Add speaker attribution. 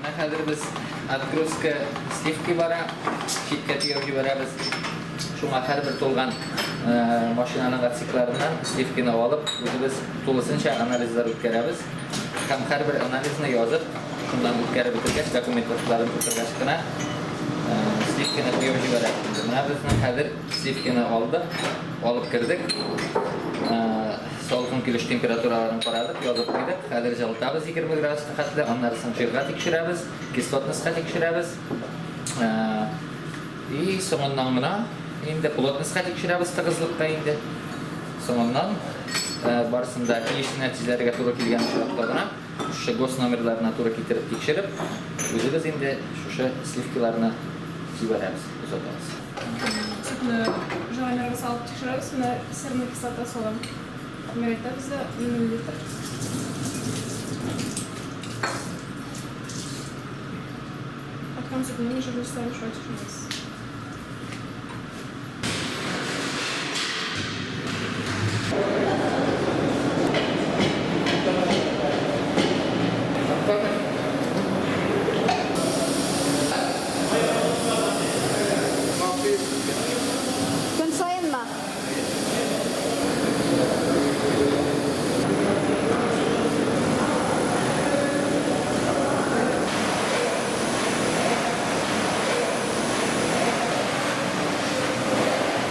Speaker 1: Менә хәзер без отгрузка сливки бара, читкә төяп җибәрәбез. Шуңа һәрбер тулган машинаның отсекларыннан сливкины алып, үзебез тулысынча анализлар үткәрәбез. Һәм һәрбер анализны язып, шуннан үткәреп бетергәч, документларын тутыргач кына сливкины төяп җибәрәбез. Менә безнең хәзер сливкины алдык, алып кердек. Салкын килеш температураларын карадык, язып куйдык. Хәзер җылытабыз 20 градуска хәтле, аннары соң жирга тикшерәбез, кислотностька тикшерәбез. И соңыннан гына инде плотностька тикшерәбез тыгызлыкка инде. Соңыннан барысын да тиешле нәтиҗәләргә туры килгән очракта гына шушы гос номерларына туры китереп тикшереп, үзебез инде шушы сливкиларны җибәрәбез, озатабыз.
Speaker 2: Сөтне жиромерга салып тикшерәбез, менә серная кислота салам. Мәрәйтәбез дә миллилитр. Каткан сөтнең жирностьларын шулай тикшерәбез.